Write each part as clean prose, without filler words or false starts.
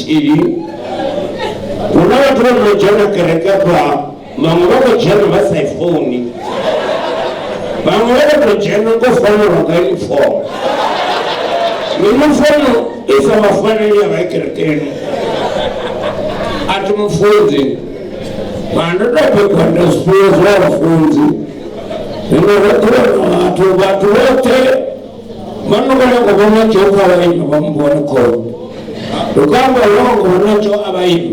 tshithihi. Hu na vhathu vha no dzhena kereke afha, vhaṅwe vha khou dzhena vha sa i funi, vhaṅwe vha khou tou dzhena ngo fanelwa nga uniform. Yunifomo i sa vha faneli a vha i kerekeni. A thi mufunzi, mara ndo tou bebwa nda zwifhiwa zwa vhafunzi. Zwino ro ḓi wana vhathu, vhathu vhoṱhe vha no khou nyaga u vhona Joe kha vha ime vha mu vhone khona. Ndi khou amba uri vha khou vhona Joe a vha ime.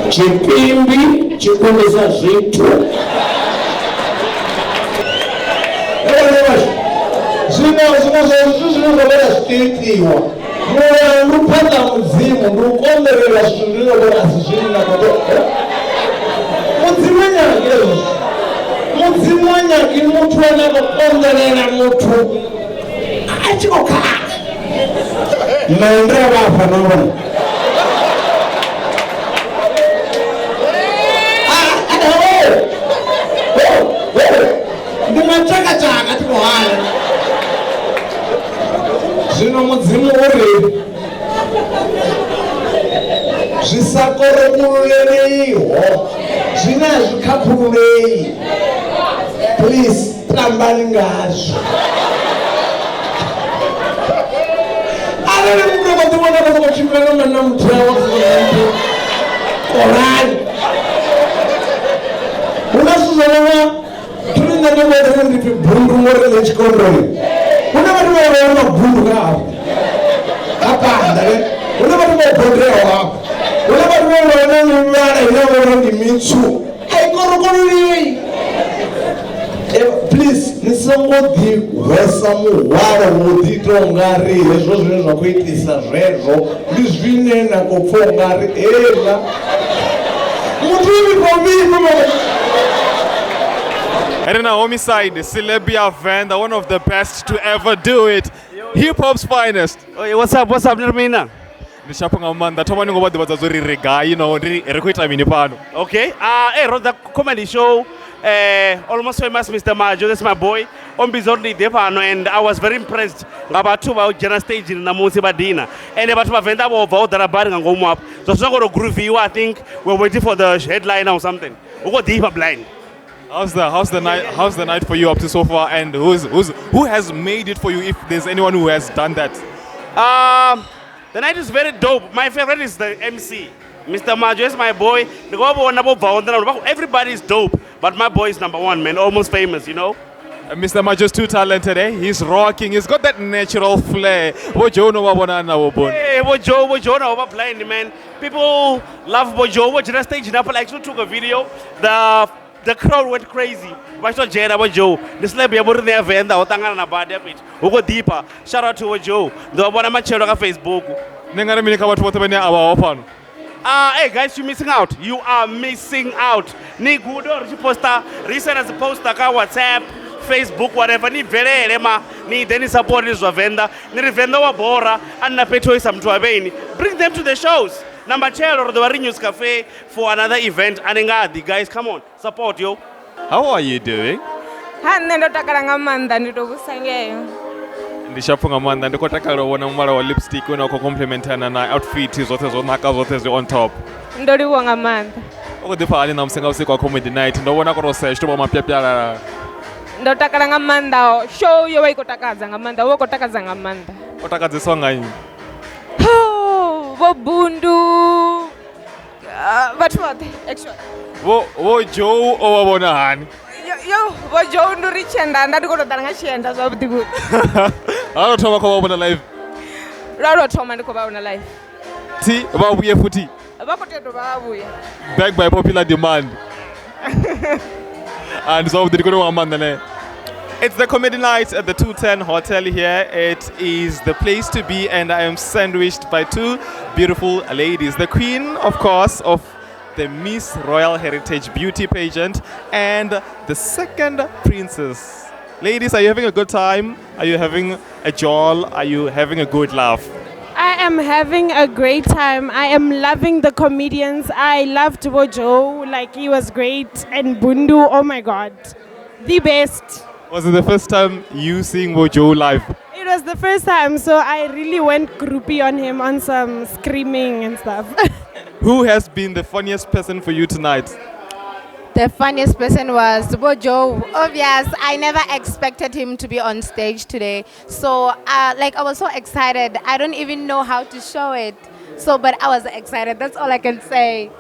Tshipimbi tshi kundisa zwithu. Zwino zwiṅwe zwa zwithu zwine zwa vha zwi tea itiwa mulandu phanḓa ha Mudzimu ndi u konḓelela zwithu zwine zwa vha uri a si zwine na khou ṱoḓa. Mudzimu ha nyagi hezwo zwithu. Mudzimu ha nyagi muthu ane a khou konḓelela muthu a tshi khou khakha. Nṋe ndi a vha hafha no vhona. Ndi matshakatshaka thi khou hana. Zwino Mudzimu u ri zwi sa korokululeleiho zwine a zwi khakhululei, please tambani ngazwo. Arali muthu a khou ḓivhona a khou sokou tshimbila nga munna muthihi wa sokou kolani, hu na zwithu zwo no nga thuri nṋe ndi vhona uri ndi pfi bundu ngori nṋe tshikondoni hu na vhathu vha vha mabundu nga hafha kha phanḓa ne hu na vhathu vho bodeaho hafha hu na vhathu vha vha na mivhala ine ya vha uri ndi mitswu a i korokololei. Please ni songo ḓi hwesa muhwalo wo ḓi ita ungari hezwo zwine zwa khou itisa zwezwo ndi zwine na khou pfa ungari heiḽa muthu u vhifha u vhifha. Ri na Homicide, Celebia Venda, one of the best to ever do it. Hip hop's finest. Oi, what's up, what's up, ni ri mina? Ndi shapho nga maanḓa. Thoma ni ngo vha ḓivhadza zwo ri ri gai no ri ri khou ita mini fhano. Okay. Hey, ro ḓa comedy show. Almost famous Mr. Majo, that's my boy. O mmbidza uri ndi ḓe fhano and I was very impressed nga vhathu vha u dzhena stage ṋamusi vha dina. And vhathu vha Venḓa vho bva o ḓala bari nga ngomu hafho. Zwa zwino khou grooviwa, I think we're waiting for the headliner or something. Hu khou ḓifha blind. How's the night for you up to so far, and who has made it for you, if there's anyone who has done that? The night is very dope. My favorite is the MC. Mr. Majo is my boy. Ndi khou vha vhona vho bvaho nḓila, everybody is dope, but my boy is number one, man. Almost famous, you know. Mr. Majo's too talented, eh? He's rocking. He's got that natural flair. Vho Joe no vha vhona na vho Boni. Hey, Bo Joe, Bo Joe, no, blind, man. People love Bo Joe. Bo Joe stage up, I actually took a video. The crowd went crazy. Vha tshi to dzhena Bo Joe. Ndi celeb ya vho riṋe ya Venḓa, ho ṱangana na badi fhethu. Hu khou ḓifha. Shout out to Bo Joe. Ndi vha vhona matshelo kha Facebook. Ni nga ri mini kha vhathu vhoṱhe vhane a vha ho fhano? Hey guys, you're missing out. You are missing out. Ni gudo ri tshi posta, ri senda dzi poster kha WhatsApp, Facebook, whatever. Ni bvelele ma, ni ḓe ni support zwa Venḓa. Ni ri Venḓa wa bora, a nna fhethu ho isa muthu wa vheini. Bring them to the shows. Na matshelo ri ḓo vha ri News Cafe for another event. A ni nga ḓi, guys, come on, support yo. How are you doing? Ha nṋe ndo takala nga maanḓa, ndi to vhusa ngeyo. Ndi shapho nga maanḓa, ndi khou takalela u vhona muvhala wa lipstick une wa khou complementana na outfit, zwoṱhe zwo naka, zwoṱhe zwi on top. Ndo livhuwa nga maanḓa. U khou ḓipfa hani ṋamusi nga vhusiku ha comedy night? Ndo vhona koro sesh to vha mapyapyalala. Ndo takala nga maanḓa, show yo vha i khou takadza nga maanḓa, wo vha khou takadza nga maanḓa. O takadzeswa nga nnyi? Vho Bundu, vhathu vhoṱhe actually. Vho Joe o vha vhona hani? Yo, Vho Joe ndi uri tshienda nda ndi khou tou ḓala nga tshienda zwavhuḓi vhuḓi. Ha lwo thoma khou vha vhona live? Lwa lwo thoma ndi khou vha vhona live. Thi vha vhuye futhi? Vha khou tea u dovha vha vhuya. Back by popular demand. And zwavhuḓi, ndi khou livhuwa nga maanḓa ne. It's the comedy night at the 210 Hotel here. It is the place to be, and I am sandwiched by two beautiful ladies. The queen, of course, of the Miss Royal Heritage Beauty Pageant and the second princess. Ladies, are you having a good time? Are you having a jol? Are you having a good laugh? I am having a great time. I am loving the comedians. I loved Bo Joe, like he was great. And Bundu, oh my God, the best. Was it the first time you seeing Bo Joe live? It was the first time, so I really went groupie on him on some screaming and stuff. Who has been the funniest person for you tonight? The funniest person was Bojo. Obvious. I never expected him to be on stage today. So, like, I was so excited. I don't even know how to show it. So, but I was excited. That's all I can say.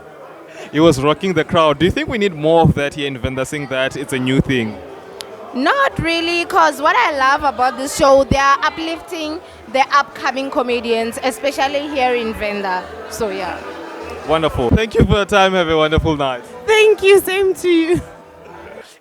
He was rocking the crowd. Do you think we need more of that here in Venda, seeing that it's a new thing? Not really, because what I love about this show, they are uplifting the upcoming comedians, especially here in Venda. So, yeah. Wonderful. Thank you for your time. Have a wonderful night. Thank you, same to you.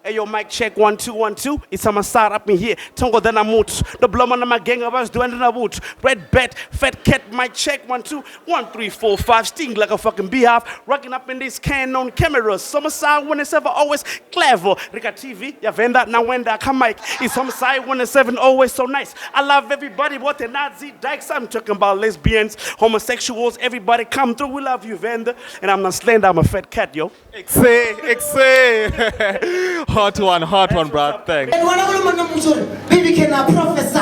Hey yo, mic check 1 2 1 2. It's on my side up in here. Tongo then I'm out. The blowman on my gang of us doing the boot. Red bat, fat cat, mic check 1 2 1 3 4 5. Sting like a fucking beehive. Rocking up in this can on cameras. Summer side 1 7 always clever. Rika TV, ya venda na wenda come mic. It's homicide 1 7 always so nice. I love everybody. What the Nazi dykes. I'm talking about lesbians, homosexuals. Everybody come through. We love you, Venda. And I'm not slender. I'm a fat cat, yo. Exe, exe. Hot one, hot one, bro. Thanks. And when I baby, can I prophesy?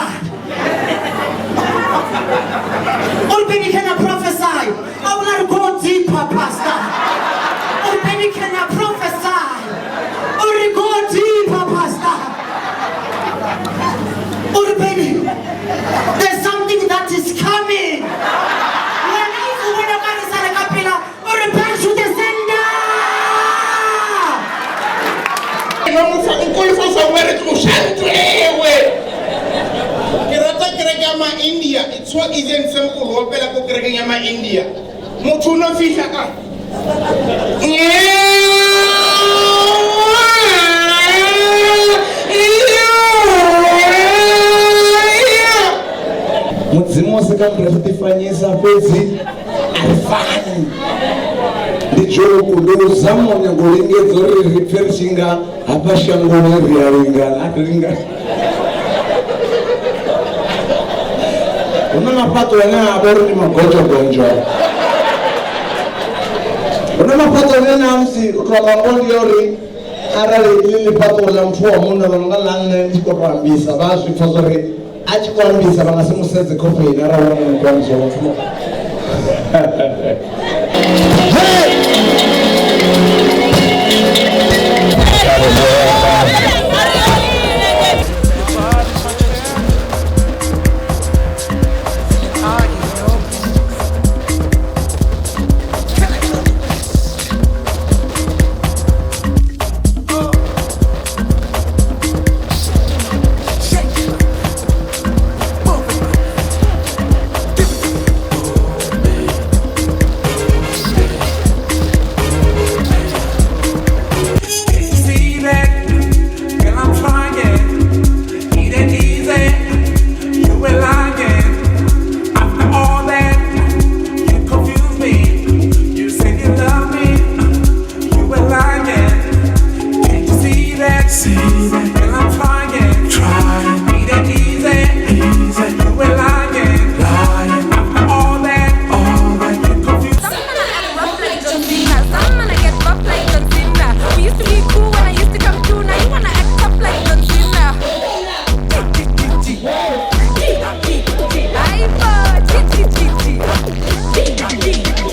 Oh, baby, can I prophesy? I want to go deeper, Pastor. Oh, baby, can I prophesy? Oh, go deeper, Pastor. Oh, baby, there's something that is coming. When I back to the sender. Ke rata kereke ya ma-India. It's so easy and simple go opela ko kerekeng ya ma-India. Motho o no fihla ka Mudzimu wo sika muthu ri tshi ḓifanyisa, fhedzi a ri fani. Ndi joke, ndi u zama u nyaga u lingedza uri ri pfhe ri tshi nga hafha shangoni ri a lingana. A ri lingani. Hu na mafhaṱo ane a vha uri ndi magonzhogonzho, hu na mafhaṱo ane na musi u tou amba ngoho ndi ya uri arali ḽi ḽifhaṱo ḽa muthu wa munna vha no nga ḽa nṋe ndi tshi khou tou ambisa, vha a zwi pfha zwa uri a tshi khou ambisa vha nga si musedze khofheni arali hu na muthu wa mufumakadzi. See that? Girl, I'm trying. Eat it easy. You were lying. After all that, you confused me. You said you love me. You were lying. Can't you see that? See that? Girl, I'm trying. Trying. Eat it easy. Easy. You were lying. Lying. After all that, you confused. Some man act rough like John Cena. Some man get rough like John Cena. We used to be cool when I used to come through. Now you wanna act tough like John Cena.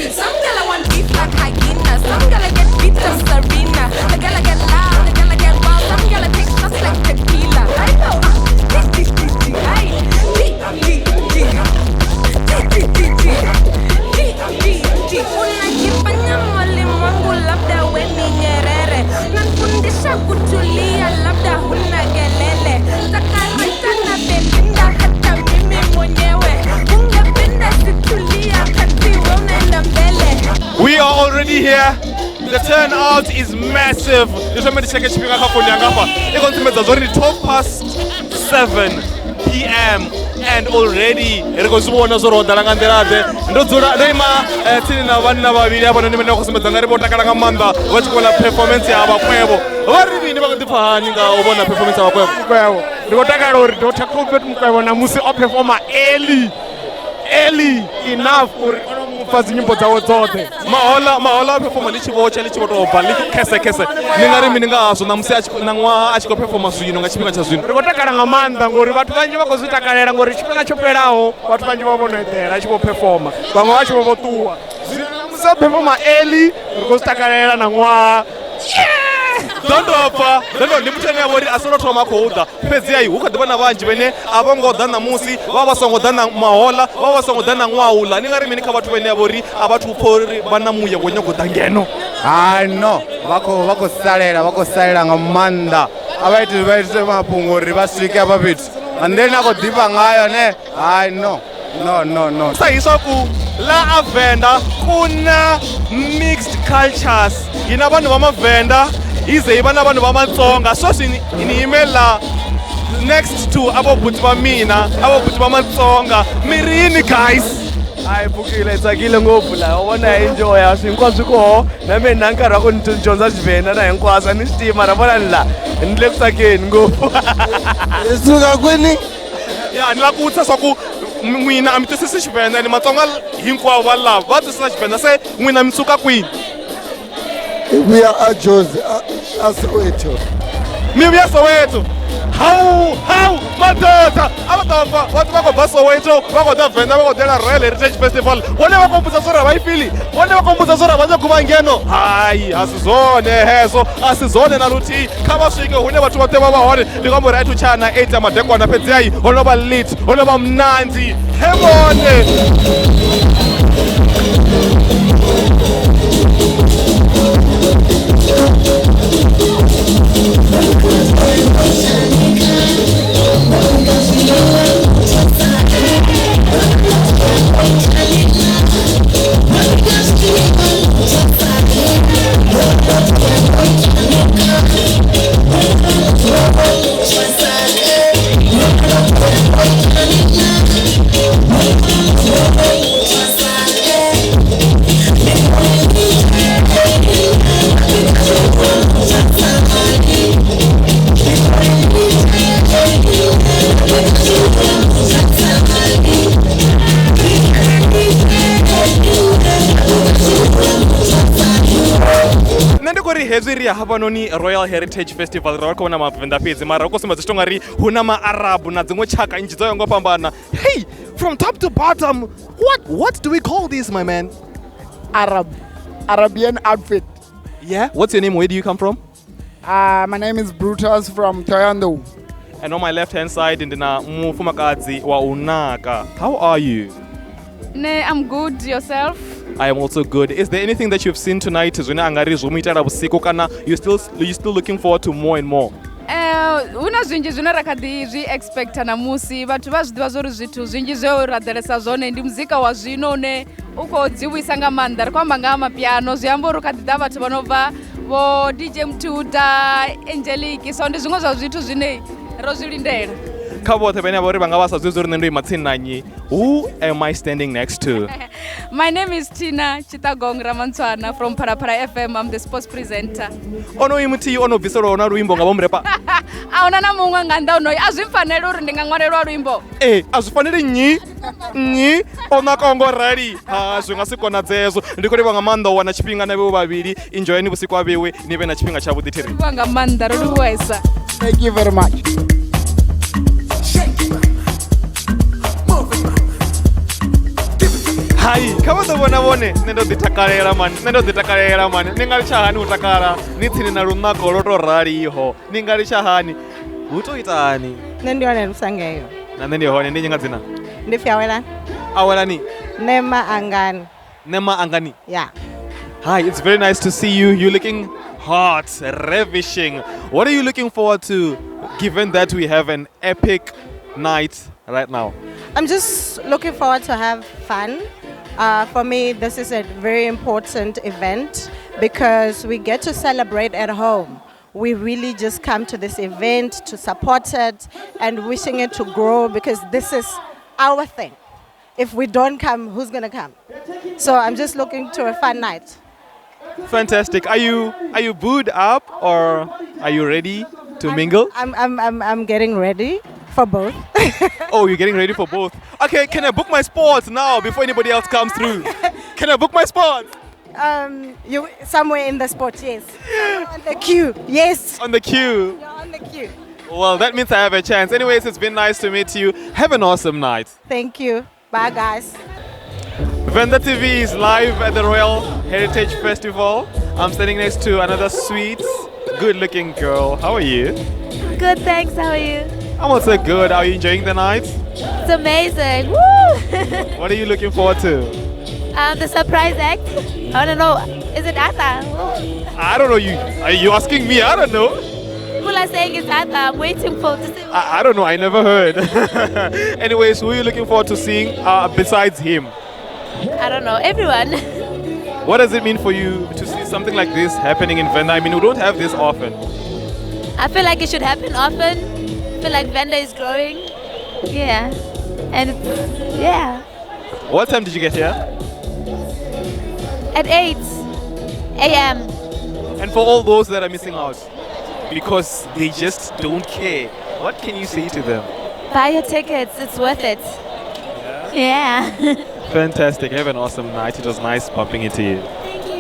Some gala want beef like hyena. Some gala get beat up Serena. The gala get loud, the gala get wild. Some gala take shots like tequila. Unajifanya mwalimu wangu, labda we ni Nyerere. Nanfundisha kutulia, labda huna kelele. Takareta na Belinda, hata mimi mwenyewe. Ungependa situlia, kati we unaenda mbele. We are already here. The turnout is massive. Ndi thome ndi tsheke tshifhinga kha founu yanga hafha. I khou ntsumbedza zwa uri ndi 7:12 p.m. and already ri khou zwi vhona zwo ri ho ḓala nga nḓila ḓe. Ndo dzula ndo ima tsini na vhanna vhavhili havhanoni vhane vha khou sumbedza nga ri vho takala nga maanḓa vha tshi khou vhona performance ya vhakwevho. Vha ri mini, vha khou ḓipfa hani nga u vhona performance ya vhakwevho? Mukwevho, ndi khou takala uri Dr Comfort Mukwevho namusi o performa early, early enough uri Mu pfa dzi nyimbo dzawe dzoṱhe. Mahola mahola performa ḽi tshi vho tsha ḽi tshi vho tou bva ḽi khese khese. Ni nga ri mini nga hazwo ṋamusi a tshi na ṅwaha a tshi khou performa zwino nga tshifhinga tsha zwino? Ri khou takala nga maanḓa ngori vhathu vhanzhi vha khou zwi takalela ngori tshifhinga tsho fhelaho vhathu vhanzhi vha vho no eḓela a tshi vho performa, vhaṅwe vha tshi vho vho ṱuwa. Zwino ṋamusi o performa early, ri khou zwi takalela na ṅwaha. Ḓo ndo ndi muthu ane a vha uri a si lwo thoma a khou ḓa, fhedzi ai hu kha ḓi vha na vhanzhi vhane a vho ngo ḓa ṋamusi, vha vha songo ḓa na mahola, vha vha songo ḓa na ṅwaha uḽa. Ni nga ri mini kha vhathu vhane a vha uri a vhathu pfha uri vha na muya wo nyago ḓa ngeno? Hai no, vha khou vha khou salela, vha khou salela nga maanḓa. A vha ite vha ite mafhungo uri vha swike hafha fhethu nga nḓila ine a khou ḓifha ngayo ne. Hai no, no no no. Sa hiswaku la a Venda ku na mixed cultures, yi na vanhu va mavhenda yi ze yi va na vanhu va Matsonga. Sweswi ni yime la next to avobuti va mina, avobuti va Matsonga. Mi ri yini guys? A hi pfukile, hi tsakile ngopfu laha wa vona, hi enjoya swi hinkwaswo koho. Na mina na nkarhi wa ku ni dyondza Xivhenda na hinkwaswo a ni swi tivi, mara vona ni laha ni le ku tsakeni ngopfu. Hi suka kwini? Ya, ni lava ku vutisa swa ku n'wina a mi twisisi Xivhenda, ni Matsonga hinkwavo va lava va twisisa Xivhenda, se n'wina mi suka kwini? Hi vuya a Jozi, a Soweto. Mi vuya Soweto? Hawu hawu madoda, a va ta pfa va va khou bva Soweto, va khou ḓa Venḓa, va khou ḓela Royal Heritage Festival. Vhone vha khou mbudza zwori a vha i fili, vhone vha khou mbudza zwori a vha nyagi u vha ngeno. Hayi, a si zwone hezwo, a si zwone na luthihi. Kha vha swike hune vhathu vhoṱhe vha vha hone. Ndi khou amba uri a thu tshaya na 8 ya madekwana, fhedzi ai ho no vha lit, ho no vha mnandi he vhone. Nṋe ndi khou ri hezwi ri ya hafhanoni Royal Heritage Festival, ra vha khou vhona mavenḓa fhedzi, mara hu khou sumbedza zwi tonga ri hu na maarabu na dziṅwe tshaka nnzhi dzo yaho nga u fhambana. Hey, from top to bottom, what do we call this, my man? Arab, Arabian outfit. Yeah, what's your name? Where do you come from? My name is Brutus from Thohoyandou. And on my left hand side ndina mufumakadzi wa unaka. How are you? Ne, I'm good. Yourself? I am also good. Is there anything that you've seen tonight zwine a nga ri zwo mu itela vhusiku, kana you still looking forward to more and more? Hu na zwinzhi zwine ra kha ḓi zwi expecta namusi. Vhathu vha zwi ḓivha zwori zwithu zwinzhi zwe ra ḓalesa zwone ndi muzika wa zwino une u khou dziwisa nga maanḓa. Ri khou amba nga ha mapiano, zwi amba uri u kha ḓi ḓa vhathu vha no bva vho DJ Mthuda, Angelique, so ndi zwiṅwe zwa zwithu zwine ro zwi lindela. Kha vhoṱhe vhane vha uri vha nga vha sa zwi uri nṋe ndo ima tsini na nnyi, who am I standing next to? My name is Tina Chitagong Ramantswana from Phalaphala FM. I'm the sports presenter. Onoyu muthihi o no bviselwaho na luimbo nga vho Murepa? A huna na muṅwe nga nnḓa onoyu. A zwi mpfaneli uri ndi nga ṅwalelwa luimbo. Ee, a zwi faneli nnyi nnyi o nakaho ngo rali, ha zwi nga si konadzee hezwo. Ndi khou livha nga maanḓa u wana tshifhinga na vhewe vhavhili. Enjoyani vhusiku ha vhewe, ni vhe na tshifhinga tshavhuḓi thiri. Livhuwa nga maanḓa, ro livhuwesa. Thank you very much. Hai, kha vha ḓo vhona vhone, nṋe ndo ḓi takalela mani, nṋe ndo ḓi takalela mani. Ni nga litsha hani u takala ni tsini na lunako lwo to raliho? Ni nga litsha hani? Hu to ita hani? Nṋe ndi hone Lusangeyo. Na nṋe ndi hone. Ndi nnyi nga dzina? Ndi pfi Awelani. Awelani? Nema Angani. Nema Angani? Yeah. Hi, it's very nice to see you. You're looking hot, ravishing. What are you looking forward to, given that we have an epic night right now? I'm just looking forward to have fun. For me, this is a very important event because we get to celebrate at home. We really just come to this event to support it and wishing it to grow, because this is our thing. If we don't come, who's going to come? So I'm just looking to a fun night. Fantastic. Are you booed up or are you ready to mingle? I'm getting ready for both. Oh, you're getting ready for both. Okay, can I book my spots now before anybody else comes through? Can I book my spot? You somewhere in the spot, yes. On the queue, yes. On the queue. You're on the queue. Well, that means I have a chance. Anyways, it's been nice to meet you. Have an awesome night. Thank you. Bye, guys. Venda TV is live at the Royal Heritage Festival. I'm standing next to another sweet, good-looking girl. How are you? Good, thanks. How are you? I'm also good. Are you enjoying the night? It's amazing. Woo! What are you looking forward to? The surprise act. I don't know. Is it Arthur? I don't know. You are you asking me? I don't know. People are saying it's Arthur. I'm waiting for to see. I don't know. I never heard. Anyways, who are you looking forward to seeing besides him? I don't know. Everyone. What does it mean for you to see something like this happening in Venda? I mean, we don't have this often. I feel like it should happen often. I feel like Venda is growing. Yeah. And it's, yeah. What time did you get here? At 8 a.m. And for all those that are missing out, because they just don't care, what can you say to them? Buy your tickets. It's worth it. Yeah. Fantastic. Have an awesome night. It was nice bumping into you. Thank you.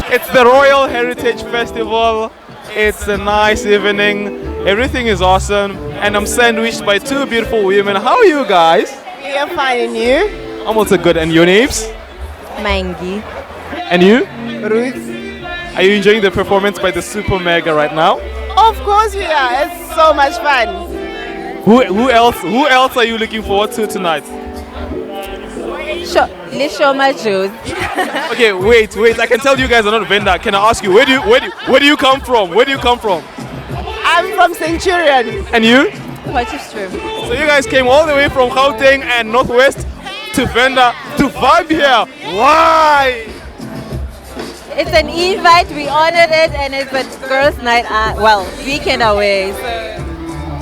It's the Royal Heritage Festival. It's a nice evening. Everything is awesome. And I'm sandwiched by two beautiful women. How are you guys? We are fine, and you? I'm also good. And your names? Mangi. And you? Ruth. Are you enjoying the performance by the Super Mega right now? Of course we are. It's so much fun. Who else are you looking forward to tonight? Lishoma Juice. Okay, wait. I can tell you guys are not Venda. Can I ask you where do you come from? Where do you come from? I'm from Centurion. And you? Potchefstroom. So you guys came all the way from Gauteng and Northwest to Venda to vibe here. Why? It's an invite, we honored it, and it's a girls' night, weekend away. So.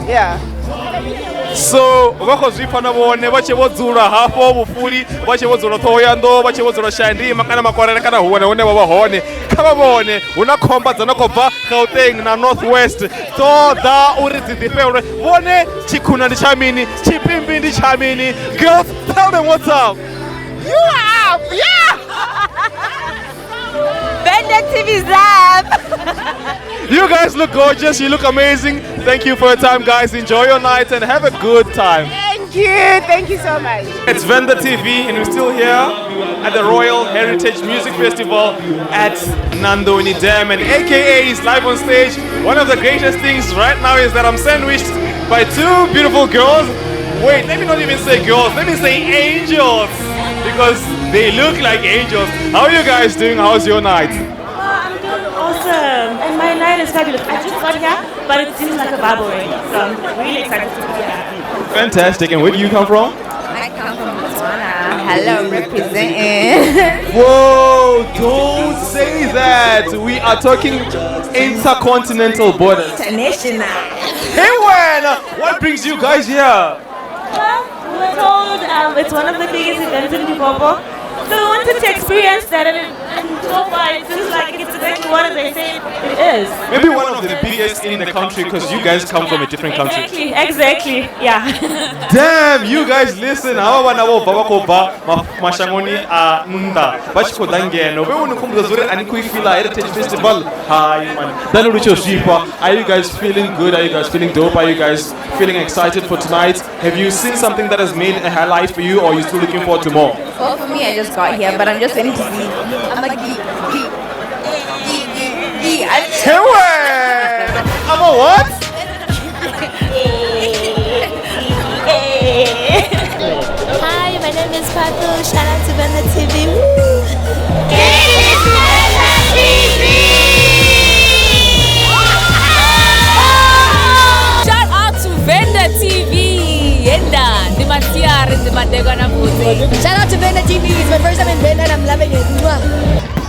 Yeah. So vha khou zwi pfa na vhone vha tshi vho dzula hafho vhufuli vha tshi vho dzula Thohoyandou vha tshi vho dzula Shayandima kana Makwarela kana huṅwe hune vha vha hone kha vha vhone hu na khomba dzo no khou bva Gauteng na North West ṱoḓa uri dzi ḓifhelwe vhone tshikhuna ndi tsha mini tshipimbi ndi tsha mini. Girls, tell them what's up. You are up, yeah. Venda TV's up. You guys look gorgeous. You look amazing. Thank you for your time, guys. Enjoy your night and have a good time. Thank you. Thank you so much. It's Venda TV, and we're still here at the Royal Heritage Music Festival at Nandoni Dam. And AKA is live on stage. One of the greatest things right now is that I'm sandwiched by two beautiful girls. Wait, let me not even say girls. Let me say angels, because they look like angels. How are you guys doing? How's your night? I'm doing awesome, and my night is fabulous. I just got here, but it seems like a vibe already, so I'm really excited to be here. Fantastic. And where do you come from? I come from Botswana. Hello, representing. Whoa, don't say that. We are talking intercontinental borders. International. Hey, when? What brings you guys here? Well, we were told it's one of the biggest events in Limpopo. So we wanted to experience that and So far, it seems like it's exactly what they say it is. Maybe one of the biggest in the country because you guys come from a different country. Exactly. Yeah. Damn, you guys listen. Havha vhana vho bva vha khou bva mashangoni a nnḓa vha tshi khou ḓa ngeno. Vhe ni khumbudza zwa uri a ni khou i fila Heritage Festival. Hai man. Dani lu tshi zwifha. Are you guys feeling good? Are you guys feeling dope? Are you guys feeling excited for tonight? Have you seen something that has made a highlight for you, or are you still looking forward to more? Well, for me, I just got here, but I'm just waiting to see. I'm a geek. Geek. Geek. Geek. Geek. I'm a what? Hi, my name is Papu. Shout out to Venda TV. Woo. Shout out to Venda TV. Yenda, ndi masiari, ndi madekwana futhi. Shout out to Venda TV. It's my first time in Venda and I'm loving it. Mwah.